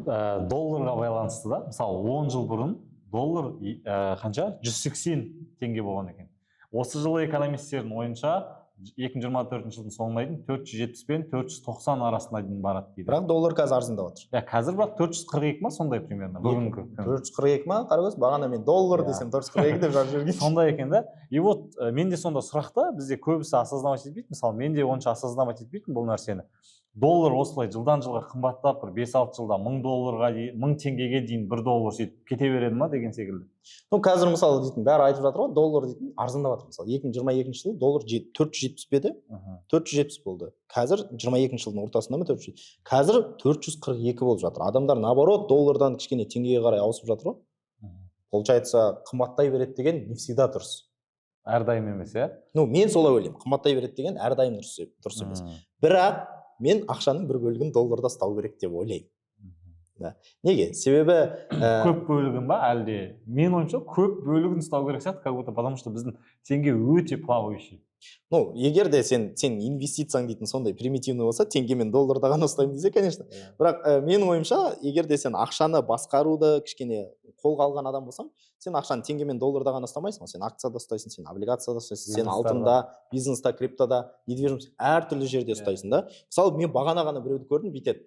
Долларға байланысты да. Мысалы, 10 жыл бұрын доллар қанша, 180 теңге болған екен. Осы жылы экономистердің ойынша, 2024 жылдың соңына дейін 470 пен 490 арасына дейін барады дейді. Бірақ доллар қазір арзандап жатыр. Иә, қазір бірақ 442 ма, сондай примерно бүгінгі күн. 442 ма? Қарагөз, бағана мен доллар десем, 442 деп жазып жіберген. Сондай екен да. И вот менде сонда сұрақ та: бізде көбісі осознавать етпейді, мысалы, мен де онша осознавать етпейтінмін бұл нәрсені. Доллар осылай жылдан жылға қымбаттап, бір 5-6 жылда 1000 долларға дейін, 1000 теңгеге дейін 1 доллар сөйтіп кете береді ма деген секілді. Ну, қазір, мысалы, дейтін, бәрі айтып жатыр ғой, доллар дейтін арзандап жатыр. Мысалы, 2022 жылы доллар 470 пе еді? 470 болды. Қазір 22 жылдың ортасында ма, 400, қазір 442 болып жатыр. Адамдар, наоборот, доллардан кішкене теңгеге қарай ауысып жатыр ғой. Получается, қымбаттай береді деген не всегда дұрыс. Әрдайым емес, иә. Ну, мен солай ойлаймын, қымбаттай береді деген әрдайым дұрыс емес. Бірақ мен ақшаның бір бөлігін долларда ұстау керек деп ойлаймын. Неге? Себебі Көп бөлігін ба әлде? Менің ойымша, көп бөлігін ұстау керек сияқты как будто, потому что біздің теңге өте плавающий. Ну, егер де сен инвестицияң дейтін сондай примитивный болса, теңге мен долларда ғана ұстаймын десе, конечно. Бірақ менің ойымша, егер де сен ақшаны басқаруды кішкене қолға алған адам болсаң, сен ақшаны теңге мен долларда ғана ұстамайсың ғой. Сен акцияда ұстайсың, сен облигацияда ұстайсың, сен Бизнестарда. алтында, бизнеста, криптода, недвижимость, әртүрлі жерде ұстайсың да. Мысалы, мен бағана ғана біреуді көрдім, бүйтеді: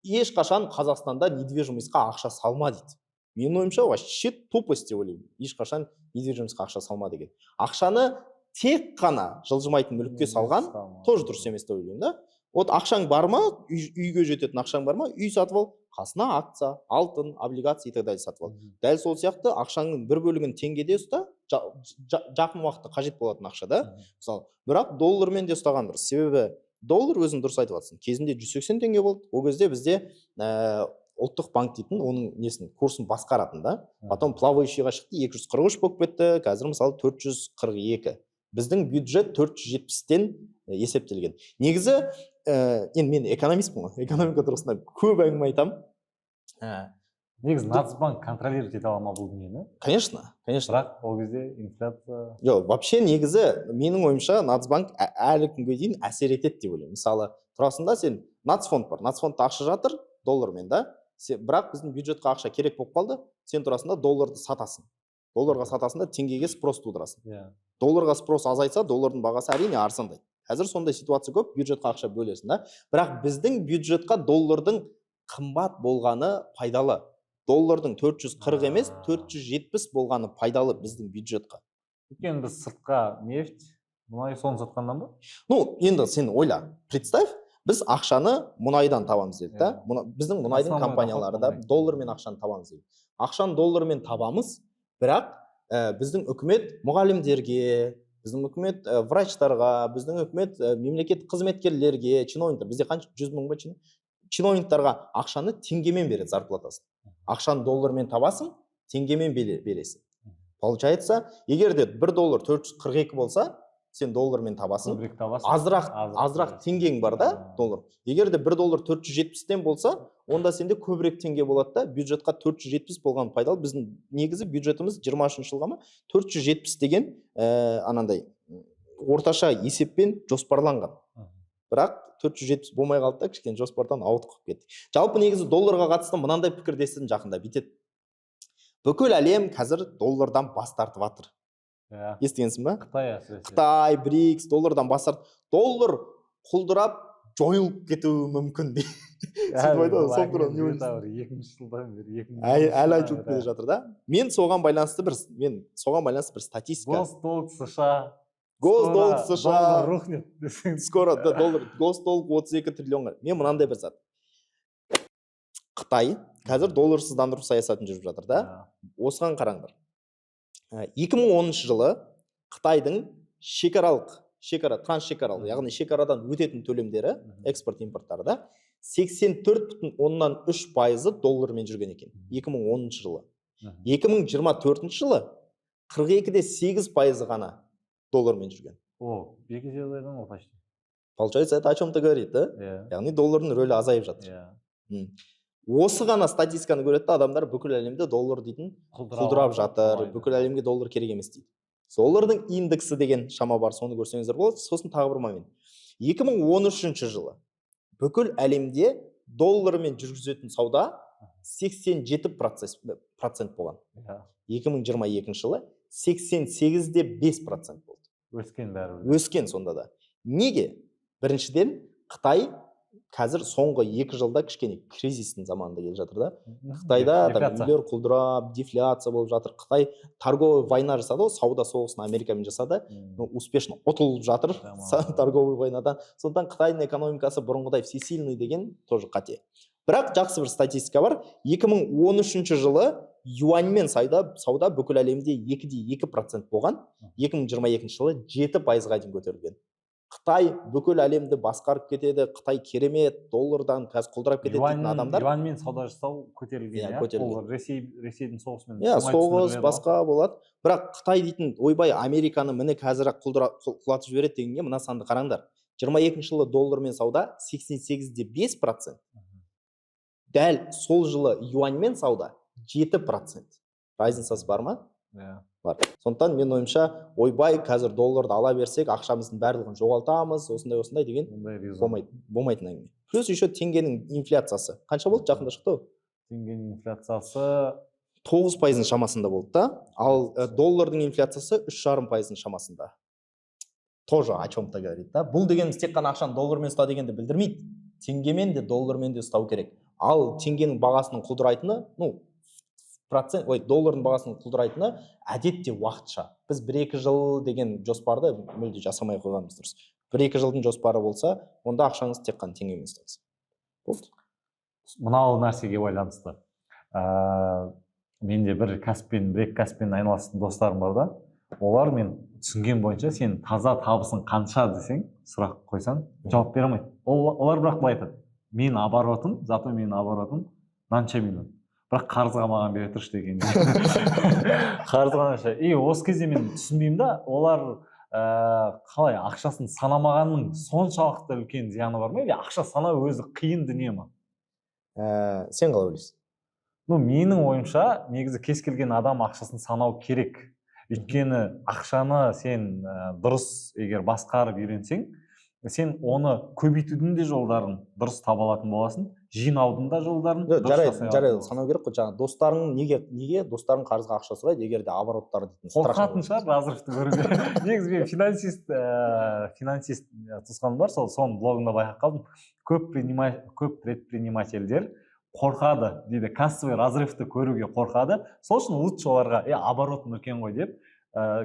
«Ешқашан Қазақстанда недвижимость қа ақша салма», — дейді. Менің ойымша, вообще тупость деп ойлаймын, ешқашан недвижимость қа ақша салма деген. Ақшаны тек қана жылжымайтын мүлікке салған тоже дұрыс емес деп ойлаймын да. Вот ақшаң бар ма, үйге жететін ақшаң бар ма, үй сатып ал, қасына акция, алтын, облигация и так далее сатып ал. Дәл сол сияқты ақшаңның бір бөлігін теңгеде ұста, жақын уақытта қажет болатын ақша да, мысалы. Бірақ доллармен де ұстаған дұрыс, себебі доллар, өзің дұрыс айтып жатрсың, кезінде 180 теңге болды. Ол кезде бізде Ұлттық банк дейтін оның несін, курсын басқаратын да. Потом плавающий ға шықты, 243 болып кетті. Қазір, мысалы, 442. Біздің бюджет 470-тен есептелген негізі. Енді мен экономистпін ғой, экономика тұрғысынан көп әңгіме айтамын. Негізі Нацбанк контролировать ете ала ма бұл дүниені? Конечно, конечно. Бірақ ол кезде инфляция. Жоқ, вообще, негізі, менің ойымша, Нацбанк әлі күнге дейін әсер етеді деп ойлаймын. Мысалы, тұрасың да сен, Нацфонд бар, Нацфондта ақша жатыр доллармен да. Бірақ біздің бюджетқа ақша керек болып қалды, сен тұрасың да, долларды сатасың, долларға сатасың да, теңгеге спрос тудырасың. Долларға спрос азайтса, доллардың бағасы, әрине, арзандайды. Қазір сондай ситуация көп, бюджетқа ақша бөлесің да. Бірақ біздің бюджетқа доллардың қымбат болғаны пайдалы. Доллардың 440 емес, 470 болғаны пайдалы біздің бюджетқа. Өйткені біз сыртқа нефть, мұнай, соны сатқаннан ба? Ну, енді сен ойла, представь, біз ақшаны мұнайдан табамыз дедік та. Біздің мұнайдың Основной компаниялары доход да мұнай. доллармен ақшаны табамыз дейді. Ақшаны доллармен табамыз, бірақ біздің үкімет мұғалімдерге, біздің үкімет врачтарға, біздің үкімет мемлекеттік қызметкерлерге, чиновниктер, бізде қанша, 100 000 ба чиновниктарға ақшаны теңгемен береді, зарплатасын. Ақшаны доллармен табасың, теңгемен бересің. Получается, егер де 1 доллар 442 болса, сен доллармен табасың, Көбірек табасың. азырақ Азырақ азырақ бересің. теңгең бар да. Доллар, егер де 1 доллар 470-тен болса, онда сенде көбірек теңге болады да. Бюджетқа 470 болған пайдалы. Біздің негізі бюджетіміз 23 жылға ма, 470 деген анандай орташа есеппен жоспарланған. Бірақ 470 болмай қалды да, кішкене жоспардан ауытқып кеттік. Жалпы, негізі, долларға қатысты мынандай пікірді естідім жақында, бүйтеді: бүкіл әлем қазір доллардан бас тартып жатыр. Естігенсің ба? Қытай әсіресе. Қытай, БРИКС доллардан бас тарт, доллар құлдырап, жойылып кетуі мүмкін дейді. Сөйтіп айтады. Сол туралы не ойлайсың? Бір 2000 жылдан бері, 2000 Әлі айтылып келе жатыр да. Мен соған байланысты бір статистика. Госдолг США. Госдолг Скоро США. доллар рухнет десең. Скоро да, доллар, госдолг 32 триллионға. Мен мынандай бір зат: Қытай қазір долларсыздандыру саясатын жүріп жатыр да. Осыған қараңдар. 2010 жылы Қытайдың шекаралық, шекара, трансшекаралық, яғни шекарадан өтетін төлемдері, экспорт импорттары да, 84,3%-ы доллармен жүрген екен 2010 жылы. 2024 жылы 42,8%-ы ғана доллармен жүрген. О, 2 есе азайған ғой почти. Получается, это о чем то говорит да. Иә. Яғни доллардың рөлі азайып жатыр. Осы ғана статистиканы көреді да адамдар, бүкіл әлемде доллар дейтін құлдырап жатыр, бүкіл әлемге доллар керек емес дейді. Доллардың индексі деген шама бар, соны көрсеңіздер болады. Сосын тағы бір момент: 2013 жылы бүкіл әлемде Доллармен жүргізетін сауда 87 процент болған. 2022 жылы 88,5% болды. Өскен бәрібір. Өскен сонда да. Неге? Біріншіден, Қытай қазір соңғы 2 жылда кішкене кризистің заманында келе жатыр да. Қытайда там Дефляция. Үйлер құлдырап, дефляция болып жатыр. Қытай торговый война жасады ғой, сауда соғысын Америкамен жасады. Ну, успешно ұтылып жатыр торговый войнадан. Сондықтан Қытайдың экономикасы бұрынғыдай всесильный деген тоже қате. Бірақ жақсы бір статистика бар: 2013 жылы юаньмен сауда бүкіл әлемде 2,2% болған, 2022 жылы 7%-ға дейін көтерілген. Қытай бүкіл әлемді басқарып кетеді, Қытай керемет, доллардан қазір құлдырап кетеді дейтін адамдар. Юаньмен сауда жасау көтерілген. Иә, Иә, көтерілген. Ол Ресейдің соғысымен Иә, оңай соғыс түсіндіріледі ғой. Басқа болады. Бірақ Қытай дейтін, ойбай, Американы міне қазір ақ құлатып жібереді дегенге мына санды қараңдар: 22 жылы доллармен сауда 88,5%, дәл сол жылы юаньмен сауда 7%. Разницасы бар ма? Иә. Бар. Сондықтан менің ойымша, ойбай, қазір долларды ала берсек, ақшамыздың барлығын жоғалтамыз, осындай осындай деген Ондай резон. болмайды, болмайтын әңгіме. Плюс еще теңгенің инфляциясы қанша болды? Жақында шықты ғой. Теңгенің инфляциясы? 9%-дың шамасында болды да. Ал доллардың инфляциясы 3,5%-дың шамасында. Тоже о чем то говорит да. Бұл дегеніміз тек қана ақшаны доллармен ұста дегенді білдірмейді, теңгемен де, доллармен де ұстау керек. Ал теңгенің бағасының құлдырайтыны, ну, процент, ой, доллардың бағасының құлдырайтыны әдетте уақытша. Біз 1-2 жыл деген жоспарды мүлде жасамай қойғанымыз дұрыс. 1-2 жылдың жоспары болса, онда ақшаңыз тек қана теңгемен ұстайсыз, болды. Мынау нәрсеге байланысты, менде бір кәсіппен, бір екі кәсіппен айналысатын достарым бар да. Олар, мен түсінген бойынша, сен таза табысың қанша десең, сұрақ қойсаң, жауап бере алмайды. Олар бірақ былай айтады: менің оборотым, зато менің оборотым мынанша миллион, бірақ қарызға маған бере тұршы деген, қарызға мынанша. И осы кезде мен түсінбеймін да, олар қалай ақшасын санамағанның соншалықты үлкен зияны бар ма или ақша санау өзі қиын дүние ма? Сен қалай ойлайсың? Ну, менің ойымша, негізі кез келген адам ақшасын санау керек. Өйткені ақшаны сен дұрыс егер басқарып үйренсең, сен оны көбейтудің де жолдарын дұрыс таба алатын боласың, жинаудың да жолдарын Жоқ, дұрыс жарайды. жасай алатын Жарайды, боласың. Санау керек қой. Жаңағы достарың неге достарың қарызға ақша сұрайды, егер де обороттары дейтін страшно Қорқатын болса? шығар разрывты көруге. Негізі мен финансист туысқаным бар, соның блогында байқап қалдым: көп предпринимательдер қорқады дейді, кассовый разрывты көруге қорқады. Сол үшін лучше оларға оборотым үлкен ғой деп,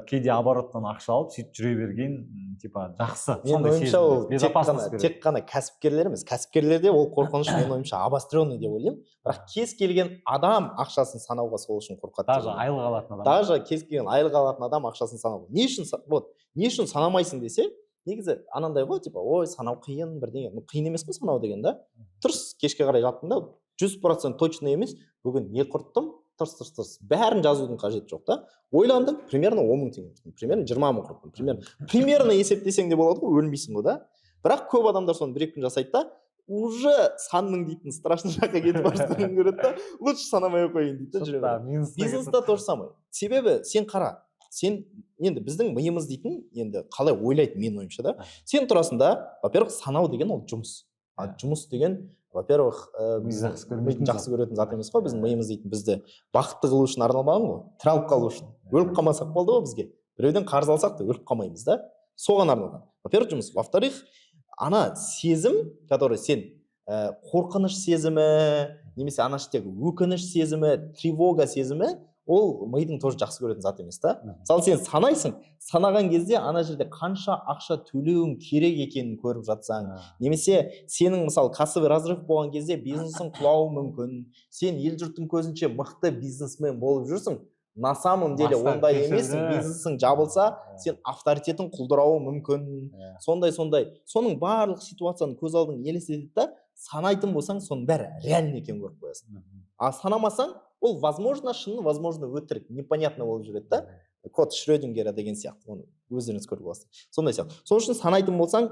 кейде обороттан ақша алып, сөйтіп жүре берген, типа жақсы. Менің Сондай ойымша, сезім ол береді, тек безопасность қана береді. тек қана кәсіпкерлер емес. Кәсіпкерлерде ол қорқыныш, менің ойымша, обостренный деп ойлаймын. Бірақ кез келген адам ақшасын санауға сол үшін қорқады деп Даже ойлаймын. айлық алатын адам. Даже кез келген айлық алатын адам ақшасын санау не үшін вот не үшін санамайсың десе, негізі анандай ғой, типа, ой, санау қиын бірдеңе. Ну, қиын емес қой санау деген да. Дұрыс, кешке қарай жаттың да, 100% точно емес, бүгін не құрттым, тырс, тырс, тырс, бәрін жазудың қажеті жоқ та. Ойландың, примерно 10 000 теңге құрттым, примерно 20 000 құрттым, примерно есептесең де болады ғой, өлмейсің ғой да. Бірақ көп адамдар соны 1-2 күн жасайды да, уже санның дейтін страшный жаққа кетіп бара жатқанын көреді да, лучше санамай ақ қояйын дейді да, жүре Шынында, береді. Минусына кетіп. Бизнеста то же самое. Себебі сен қара, сен енді, біздің миымыз дейтін енді қалай ойлайды, менің ойымша да, сен тұрасың да, во первых, санау деген ол жұмыс. А жұмыс деген, во первых, Ми біздің жақсы көрмейтін мидың зат. жақсы көретін зат емес қой. Біздің миымыз дейтін бізді бақытты қылу үшін арналмаған ғой, тірі алып қалу үшін. Өліп қалмасақ болды ғой бізге, біреуден қарыз алсақ та, өліп қалмаймыз да, соған арналған, во первых, жұмыс. Во вторых, ана сезім, который сен қорқыныш сезімі немесе ана іштегі өкініш сезімі, тревога сезімі, ол мидың тоже жақсы көретін зат емес та. Мысалы, сен санайсың, санаған кезде ана жерде қанша ақша төлеуің керек екенін көріп жатсаң немесе сенің, мысалы, кассовый разрыв болған кезде бизнесің құлауы мүмкін. Сен ел жұрттың көзінше мықты бизнесмен болып жүрсің, на самом деле Бастан ондай кешірді. емессің. Бизнесің жабылса, сен авторитетің құлдырауы мүмкін. Сондай, соның барлық ситуацияны көз алдыңа елестетеді да, санайтын болсаң, соның бәрі реально екенін көріп қоясың. А санамасаң, ол возможно шын, возможно өтірік, непонятно болып жүреді да. Кот Шрёдингера деген сияқты, оны өздеріңіз көріп аласыздар, сондай сияқты. Сол үшін санайтын болсаң,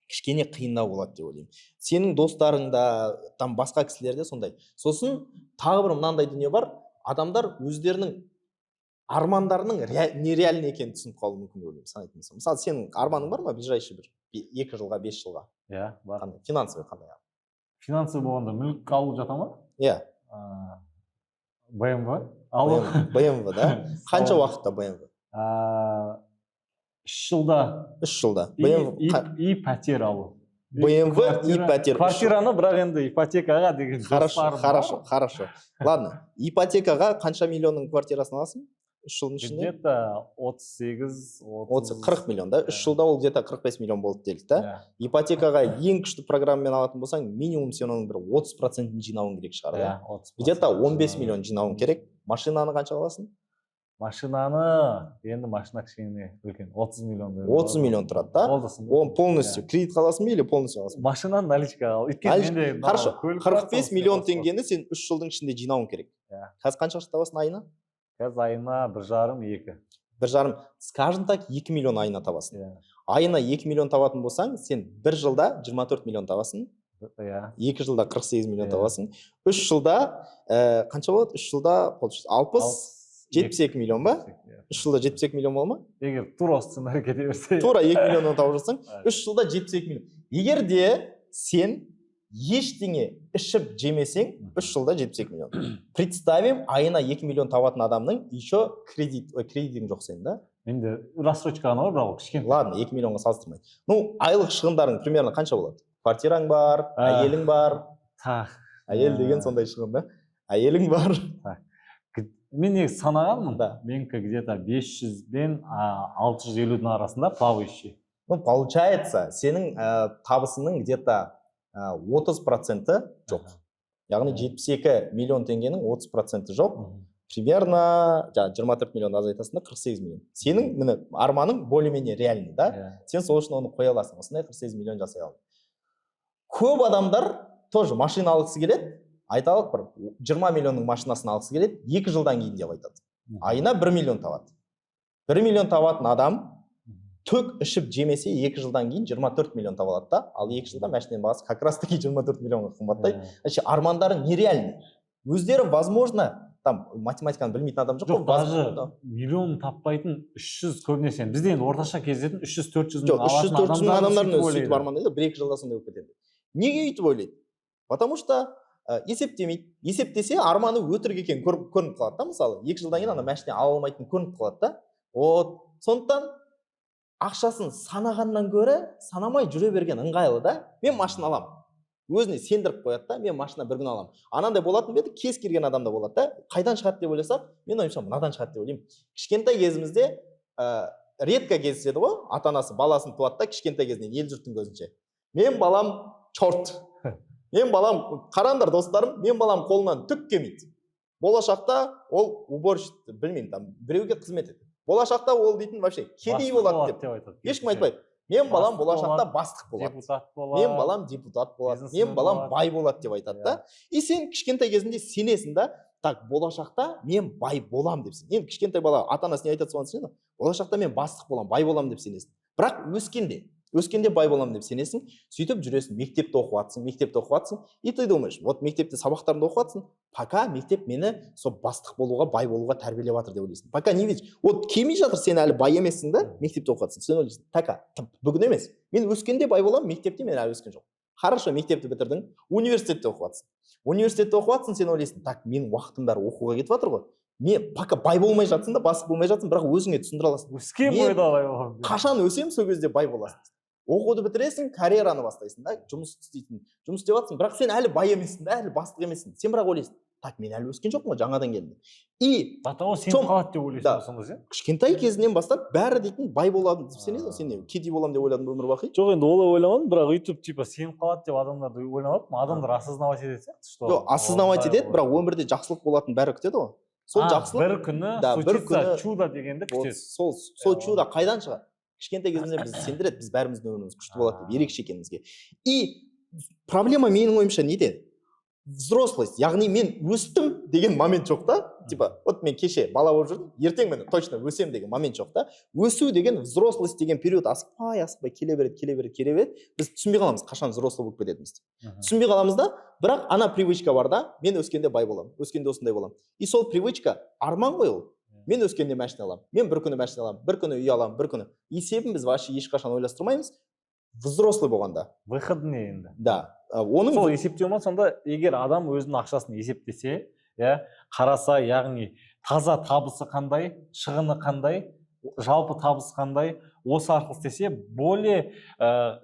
кішкене қиындау болады деп ойлаймын. Сенің достарың да, там басқа кісілер де сондай. Сосын тағы бір мынандай дүние бар: адамдар өздерінің армандарының нереальный екенін түсініп қалуы мүмкін деп ойлаймын санайтын болсаң. Мысалы, сенің арманың бар ма ближайший бір 2 жылға, 5 жылға? Иә, бар. Қандай? Финансовый қандай? Финансовый болғанда, мүлік алу жата ма? Иә. БМВ алу. БМВ да? Қанша уақытта БМВ? 3 жылда. 3 жылда. И, БМВ. и пәтер алу. БМВ и пәтер, үш жыл. Квартираны бірақ енді ипотекаға деген Хорошо. жоспарым Хорошо. бар. Хорошо, ладно. Ипотекаға қанша миллионның квартирасын аласың 3 жылдың ішінде? Где то 38. 30, 40 миллион да? үш Иә. жылда ол где то 45 миллион болды делік та. Иә. Ипотекаға ең күшті программамен алатын болсаң, минимум сен оның бір 30%-ін жинауың керек шығар да? Иә, 30. Где то 15 миллион жинауың керек. Машинаны қанша аласың? Машинаны енді, машина кішкене үлкен, 30 миллион. 30 миллион тұрады да? Ол да сондай. Оны полностью кредитқа аласың ба или полностью аласың ба? Машинаны наличкаға ал, өйткені менде мынау Хорошо. көлік бар, 45 соның миллион үстіне қосылады. теңгені сен 3 жылдың ішінде жинауың керек. Иә. Қазір қанша ақша табасың айына? Қазір айына 1,5, 2. 1,5, скажем так, 2 миллион айына табасың. Иә. Айына 2 миллион табатын болсаң, сен бір жылда 24 миллион табасың. 2 жылда 48 миллион табасың. 3 жылда қанша болады? 3 жылда получается 60, 72 миллион ба? Иә. 3 жылда 72 миллион бола ма? Егер тура осы сценарий кете берсе. Тура 2 миллионнан тауып жатсаң, Иә. 3 жылда 72 миллион. Егер де сен ештеңе ішіп жемесең, 3 жылда 72 миллион. Представим, айына 2 миллион табатын адамның еще кредит, ой, кредитің жоқ сенің да? Менде рассрочка ғана бар, бірақ ол кішкентай. Ладно, 2 миллионға салыстырмайды. Ну, айлық шығындарың примерно қанша болады? Квартираң бар, әйелің бар. Так. Әйел деген сондай шығын да, әйелің бар. Мен негізі санағанмын. Да. Менікі где то 500 бен 650-дің арасында плавающий. Ну, получается, сенің табысыңның где то 30%-і жоқ, яғни 72 миллион теңгенің 30%-і жоқ. Примерно жаңағы 24 миллион азайтасың да, 48 миллион. Сенің, міне, арманың более менее реальный да. Иә. Сен сол үшін оны қоя аласың, осындай 48 миллион жасай алдың. Көп адамдар тоже машина алғысы келеді. Айталық, бір 20 миллионның машинасын алғысы келеді, 2 жылдан кейін деп айтады. Айына 1 миллион табады. 1 миллион табатын адам түк ішіп жемесе, 2 жылдан кейін 24 миллион таба алады да. Ал 2 жылда машинаның бағасы как раз таки 24 миллионға қымбаттайды. Вообще армандары нереальный өздері. Возможно, там математиканы білмейтін адам жоқ Жоқ, қой. Даже Возможно. миллион таппайтын, 300, көбінесе бізде енді орташа кездесетін 300-400 мың. Жоқ, 300-400 мың адамдардың өзі сөйтіп ойлайды. Армандайды, бір екі жылда сондай болып кетеді. Неге өйтіп ойлайды? Потому что есептемейді. Есептесе, арманы өтірік екені көрініп қалады да. Мысалы, 2 жылдан кейін ана машина ала алмайтыны көрініп қалады да. Вот сондықтан ақшасын санағаннан гөрі санамай жүре берген ыңғайлы да. Мен машина аламын, өзіне сендіріп қояды да, мен машина бір күні аламын. Анандай болатын ба еді? Кез келген адамда болады да. Қайдан шығады деп ойласақ, мен ойымша, мынадан шығады деп ойлаймын. Кішкентай кезімізде редко кездеседі ғой, ата анасы баласын туады да, кішкентай кезінен ел жұрттың көзінше: «Мен балам черт, мен балам, қараңдар, достарым, мен балам қолынан түк келмейді, болашақта ол уборщик, білмеймін, там біреуге қызмет етеді, болашақта ол дейтін вообще кедей Бастық болады», – деп деп айтады. Ешкім айтпайды: «Мен балам Бастық болашақта болады, бастық болады, депутат болады, мен балам депутат болады, мен бизнесмен балам болады». Бай болады деп айтады да. И сен кішкентай кезінде сенесің да: так, болашақта мен бай болам деп сен. Енді кішкентай бала ата анасы не айтады, соған сенеді. Болашақта мен бастық боламын, бай боламын деп сенесің. Бірақ өскенде бай боламын деп сенесің. Сөйтіп жүресің, мектепте оқып жатсың, мектепте оқып жатсың, и ты думаешь: вот мектепте сабақтарымды оқып жатсың, пока мектеп мені сол бастық болуға, бай болуға тәрбиелеп жатыр деп ойлайсың. Пока не видишь, вот келмей жатыр, сен әлі бай емессің да, мектепте оқып жатсың. Сен ойлайсың: так, бүгін емес, мен өскенде бай боламын, мектепте мен әлі өскен жоқпын. Хорошо, мектепті бітірдің, университетте оқып жатсың. Университетте оқып жатсың, сен ойлайсың: так, менің уақытым бәрі оқуға кетіп жатыр ғой. Мен пока бай болмай жатсың да, бастық болмай жатсың, бірақ өзіңе түсіндіре аласың: Өскен Мен бойда бай боламын деп. Қашан өсемін, сол кезде бай боласың. Оқуды бітіресің, карьераны бастайсың да, жұмыс істейтін, жұмыс істеп жатрсың, бірақ сен әлі бай емессің да, әлі бастық емессің. Сен бірақ ойлайсың: так, мен әлі өскен жоқпын ғой, жаңадан келдім. И До сеніп қалады деп ойлайсың Да. ғой сонда сен. Кішкентай кезінен бастап бәрі дейтін бай болады деп сенесің ғой. Сен не, кедей боламын деп ойладың ба өмір бақи? Жоқ, енді олай ойламадым, бірақ өйтіп типа сеніп қалады деп адамдарды ойламаппын. Адамдар осознавать ететін сияқты, что Жоқ, осознавать ондай етеді, бірақ болады. Өмірде жақсылық болатынын бәрі күтеді ғой. Сол А, жақсылық бір күні Да, бір случится күні- чудо дегенді Вот күтеді. сол Иә, чудо оны- қайдан шығады? Кішкентай кезімізде бізді сендіреді, біз бәріміздің өміріміз күшті болады деп, ерекше екенімізге. И проблема, менің ойымша, неде? Взрослость, яғни мен өстім деген момент жоқ та. Типа вот мен кеше бала болып жүрдім, ертең міне точно өсем деген момент жоқ та. Өсу деген, взрослость деген период асықпай асықпай келе береді, келе береді, келе береді. Біз түсінбей қаламыз қашан взрослый болып кететінімізді. Түсінбей қаламыз да. Бірақ ана привычка бар да: мен өскенде бай боламын, өскенде осындай боламын. И сол привычка арман ғой ол. Мен өскенде машина аламын, мен бір күні машина аламын, бір күні үй аламын, бір күні. Есебін біз вообще ешқашан ойластырмаймыз. Взрослый болғанда. Выход не енді? Да. Оның Сол есептеу ма сонда? Егер адам өзінің ақшасын есептесе, иә, қараса, яғни таза табысы қандай, шығыны қандай, жалпы табысы қандай, осы арқылы істесе, более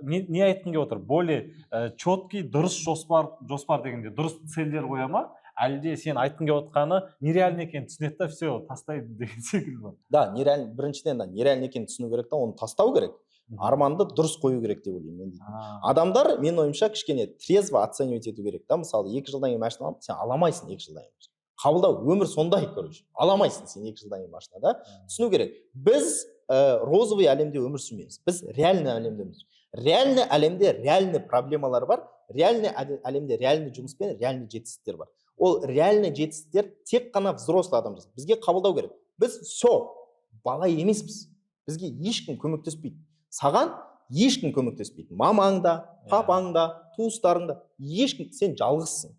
не айтқым келіп отыр, более четкий, дұрыс жоспар, жоспар дегенде дұрыс цельдер қоя ма, әлде сен айтқың келіп отқаны нереально екенін түсінеді да, все, тастайды деген секілді ма? Да, нереально, біріншіден, да, нереально екенін түсіну керек та, оны тастау керек. Арманды дұрыс қою керек деп ойлаймын мен дейтін. Адамдар, менің ойымша, кішкене трезво оценивать ету керек та. Мысалы, 2 жылдан кейін машина аламын, сен ала алмайсың 2 жылдан кейін. Қабылдау, өмір сондай, короче, ала алмайсың сен 2 жылдан кейін машина да. Түсіну керек, біз розовый әлемде өмір сүрмейміз, біз реальный әлемде өмір сүреміз. Реальный әлемде реальный проблемалар бар, реальный әлемде реальный жұмыспен реальный жетістіктер бар. Ол реальный жетістіктер тек қана взрослый адам жасайды. Бізге қабылдау керек, біз все, бала емеспіз, бізге ешкім көмектеспейді. Саған ешкім көмектеспейді, мамаң да, папаң да, туыстарың да, ешкім. Сен жалғызсың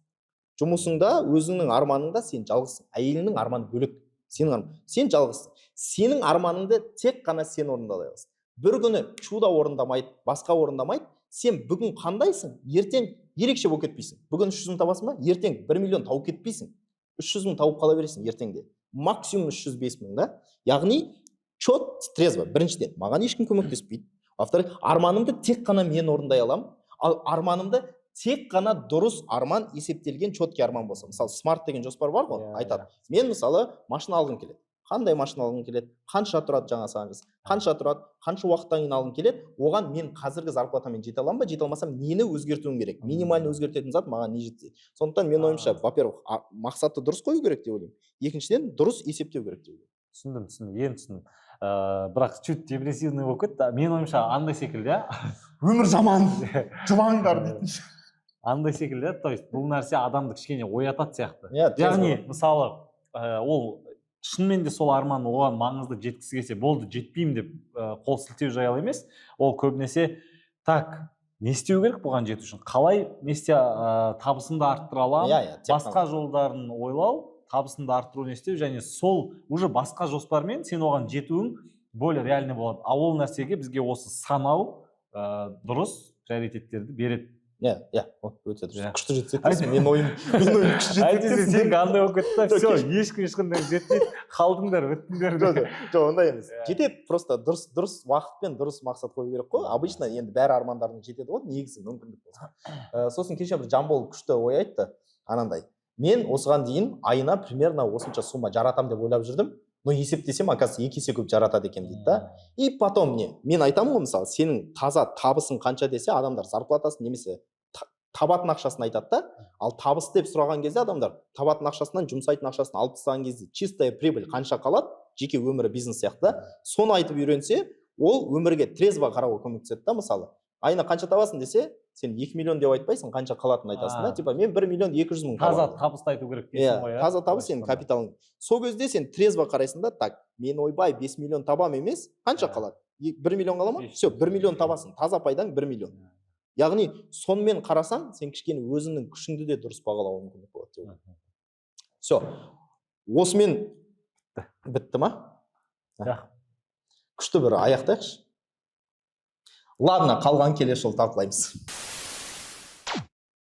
жұмысыңда, өзіңнің арманыңда сен жалғызсың. Әйеліңнің арманы бөлек, сенің арман, сен жалғызсың. Сенің арманыңды тек қана сен орындай аласың. Бір күні чудо орындамайды, басқа орындамайды. Сен бүгін қандайсың, ертең ерекше болып кетпейсің. Бүгін 300 мың табасың ба, ертең 1 миллион тауып кетпейсің, 300 мың тауып қала бересің ертең де, максимум 305 мың да. Яғни чет трезво: біріншіден, маған ешкім көмектеспейді, во вторых, арманымды тек қана мен орындай аламын. Ал арманымды тек қана дұрыс арман, есептелген четкий арман болса, мысалы, смарт деген жоспар бар ғой, айтады. Мен, мысалы, машина алғым келеді. Қандай машина алғың келеді, қанша тұрады, жаңа саған қанша тұрады, қанша уақыттан кейін алғың келеді, оған мен қазіргі зарплатамен жете аламын ба, жете алмасам, нені өзгертуім керек, минимально өзгертетін зат маған не жетеді? Сондықтан, менің ойымша, во первых, мақсатты дұрыс қою керек деп ойлаймын, екіншіден, дұрыс есептеу керек деп ойлаймын. Түсіндім, түсіндім, енді түсіндім. Бірақ чуть депрессивный болып кетті. Менің ойымша, андай секілді, иә. Өмір жаман, жылаңдар дейтін. Андай секілді, то есть бұл нәрсе адамды кішкене оятады сияқты. Иә. Яғни, мысалы, ол шынымен де сол арман оған маңызды, жеткісі келсе болды, жетпеймін деп қол сілтеу жайлы емес. Ол көбінесе: так, не істеу керек бұған жету үшін, қалай, не істе, табысымды арттыра аламын, иә иә тек басқа жолдарын ойлау, табысымды арттыру, не істеу, және сол уже басқа жоспармен сен оған жетуің более реальный болады. Ал ол нәрсеге бізге осы санау, дұрыс приоритеттерді береді. Иә, өте дұрыс. Күшті жеткізесің. Менің ойым күшті Әйтпесе жеткізесің. Сен андай болып кетті да, Жоқ, все, ешкім ешқандай жетпейді, қалдыңдар, біттіңдер. Жоқ, ондай емес. Жетеді, просто дұрыс уақытпен дұрыс мақсат қою керек қой. Обычно енді бәрі армандарына жетеді ғой негізі, мүмкіндік болса. Сосын кеше бір Жамбол күшті ой айтты анандай: мен осыған дейін айына примерно осынша сумма жаратамын деп ойлап жүрдім, но есептесем, оказывается, екі есе көп жаратады екен дейді да. И потом не, мен айтамын ғой, мысалы, сенің таза табысың қанша десе, адамдар зарплатасын немесе табатын ақшасын айтады да. Ал табыс деп сұраған кезде адамдар табатын ақшасынан жұмсайтын ақшасын алып тастаған кезде чистая прибыль қанша қалады, жеке өмірі, бизнес сияқты да, соны айтып үйренсе, ол өмірге трезво қарауға көмектеседі да. Мысалы, айына қанша табасың десе, сен 2 миллион деп айтпайсың, қанша қалатынын айтасың да. Типа мен 1 миллион 200 мың Таза табамын. табысты айту керек Иә. дейсің ғой, иә? Таза табыс, сенің Былайша. капиталың. Сол кезде сен трезво қарайсың да: так, мен, ойбай, 5 миллион табамын емес, қанша қалады? 1 миллион қала ма? 500. Все, 1 миллион табасың, таза пайдаң 1 миллион. Яғни сонымен қарасаң, сен кішкене өзіңнің күшіңді де дұрыс бағалауға мүмкіндік болады деп ойлаймын. Все, осымен бітті ма? Да. Күшті бір аяқтайықшы. Ладно, қалған келесі жолы талқылаймыз.